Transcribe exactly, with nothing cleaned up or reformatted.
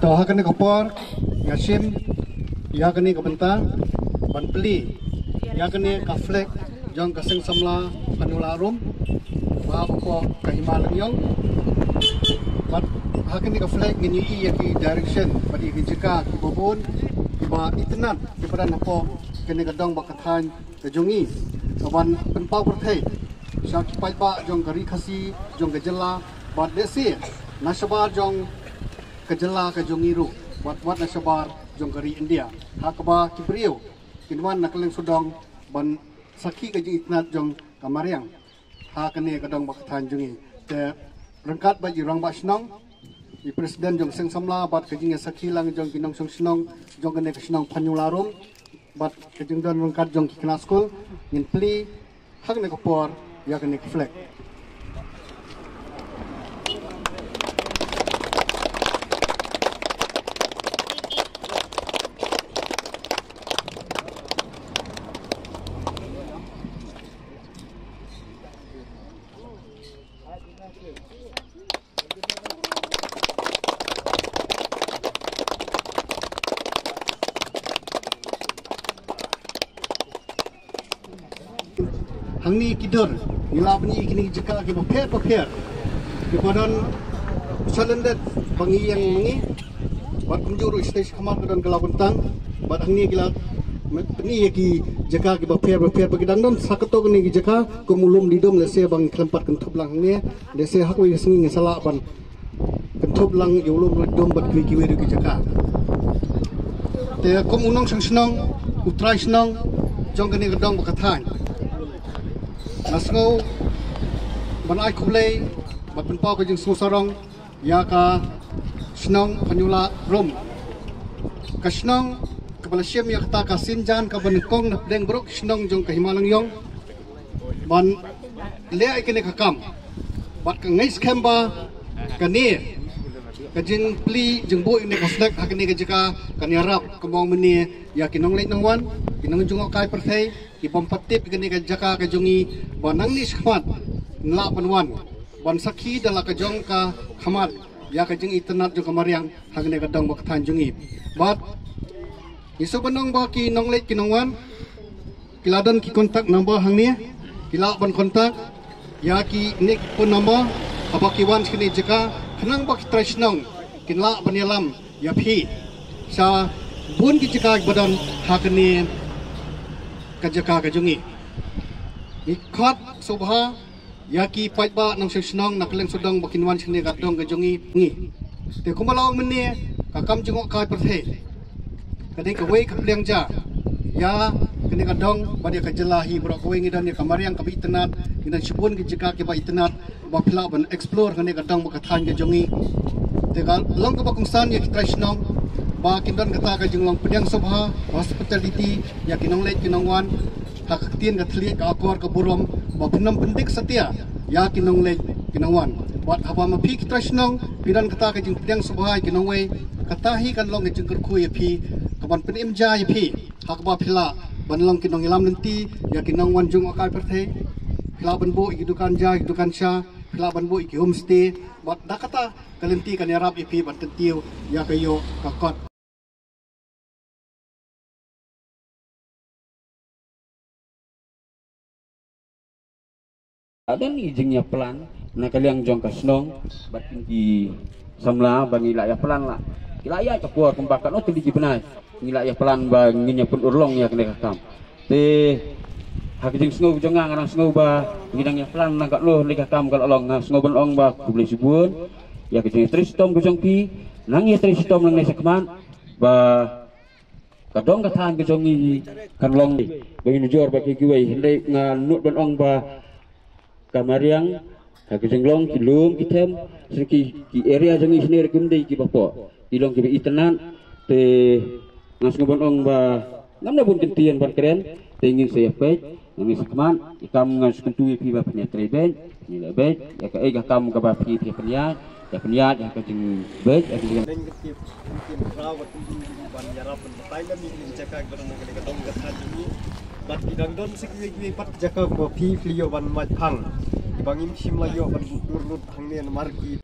To ha kane ka por nga shim ïa kane ka bynta ban plie ïa kane ka flag jong ka Seng Samla Panyula Rum ba hapoh ka Hima Lyngiong. Bad ha kane ka flag ngin ïohi ïa ki direction bad ïa ki jaka kiba bun kiba itynnad kiba don hapoh kane ka dong bad ka thaiñ ka jong ngi, ka ban pynpaw pyrthei sha ki paidbah jong ka Ri Khasi, jong ka jylla, bad lehse na shabar jong ka jylla ka jong ngi ruh, bad wat na shabar jong ka Ri India, ha kaba ki briew kin wan na kylleng sawdong ban sakhi ka jingitynnad jong ka mariang ha kane ka dong bad ka thaiñ jong ngi. Te ryngkat bad i rangbah shnong, i president jong Seng Samla bad ka jingïasakhi lang jong ki nongshong shnong jong kane ka shnong Panyula Rum bad ka jingdon ryngkat jong ki khynnah skul, ngin plie ha kane ka por ïa kane ka flag. Hangne ki dur ngi la pyni kine ki jaka kiba pher ba pher kiba don challenges ba ngi ïeng ma ngi. Bad kumjuh ruh sha khmat ka don ka la bentang. Bad hangne ki la pyni ïa ki jaka kiba pher ba pher ba ki dang don sa katto kine ki jaka kum u lum Didum, lehse ba ngi khlem pat kynthup lang hangne, lehse ha kawei ka sngi ngi sa lah ban kynthup lang ïa u lum Didum bad kiwei kiwei ruh ki jaka. Te kum u nongshong shnong, u trai shnong jong kane ka dong bad ka thaiñ, nga sngew ban ai khublei bad pynpaw ka jingsngewsarong ïa ka shnong Panyula Rum, ka shnong kaba la shim ïa kata ka synjan kaba nyngkong na pdeng baroh ki shnong jong ka Hima Lyngiong ban leh ïa kane ka kam. Bad ka ngeit skhem ba kane ka jingplie jingbuh ïa kane ka flag ha kane ka jaka kan ïarap kumba mynne ïa ki nongleit nongwan, ki nongjngohkai pyrthei, ki bym pat tip ïa kane ka jaka ka jong ngi, ba nangne shakhmat ngi lah ban wan ban sakhi da la ka jong ka khmat ïa ka jingitynnad jong ka mariang ha kane ka dong bad ka thaiñ jong ngi. Bad ngi sngewbha ban ong ba ki nongleit ki nongwan ki la don ki contact number hangne, ki lah ban contact ïa kine ki phone number haba ki wan sha kane ka jaka, khnang ba ki trai shnong kin lah ban ïalam ïa phi sha bun ki jaka kiba don ha kane ka jaka ka jong ngi. Ngi khot sngewbha ïa ki paidbah nongshong shnong na kylleng sawdong ba kin wan sha kane ka dong ka jong ngi. Te kumba la ong mynne, ka kam jngohkai pyrthei ka dei kawei ka pliang ja ïa kane ka dong bad ïa ka jylla hi baroh kawei. Ngi don ïa ka mariang kaba itynnad, ngi don shibun ki jaka kiba itynnad ba phi lah ban explore ha kane ka dong bad ka thaiñ ka jong ngi. Te ka long kaba kongsan ïa ki trai shnong ba kin don kata ka jinglong pdiang sngewbha, hospitality ïa ki nongleit ki nongwan ha ka ktien ka thylliej, ka akor ka burom, ba phin ym pyndik satia ïa ki nongleit ki nongwan. Bad haba ma phi ki trai shnong phi don kata ka jingpdiang sngewbha ïa ki nongwei, kata hi kan long ka jingkyrkhu ïa phi, ka ban pynim ja ïa phi ha kaba phi lah ban long ki nongïalam lynti ïa ki nongwan jngohkai pyrthei. Phi lah ban buh ïa ki dukan ja, ïa ki dukan sha, phi lah ban buh ïa ki homestay. Bad da kata ka lynti kan ïarap ïa phi ban kyntiew ïa ka ïoh ka kot. Don i jingïaplan na ka liang jong ka shnong bad ki samla ba ngi la ïaplan la, ki la ïa ka por kumba katno tylli ki bnai ngi la ïaplan ba ngin ïa pynurlong ïa kane ka kam. Te ha ka jingsngew jong nga, nga dang sngew ba ngi dang ïaplan na katno ne ka kam ka la long. Nga sngew ban ong ba khublei shibun ïa ka jingtrei shitom ka jong phi. Nang ïa trei shitom nangne shakhmat ba ka dong ka thaiñ ka jong ngi kan long ba ïanujor bad kiwei. Hynrei nga nud ban ong ba ka mariang, ha ka jinglong ki lum ki them, sha ki, ki area jong ngi shane ruh kim dei kiba poh, ki long kiba itynnad. Te nga sngew ban ong ba ngam da bun kyntien ban kren, te ngin sa ïa peit nangne shakhmat. I kam ngan sngewthuh ïa phi ba phin ïa trei beit, phin ïa leh beit ïa kaei ka kam kaba phi, phi pynïaid, ïa pynïaid ïa ka jingbeit, ïa ka jing- Neng ka tip, ka tip khraw ka tip ban ïarap ban batai lem ïa kine ki jaka kiba don ha kane ka dong ka thaiñ jong ngi. Bad ki dang don sa kiwei kiwei pat ki jaka ba phi, phi ïoh ban mait phang kiba ngim shym la ïoh ban buh dur lut hangne namar ki.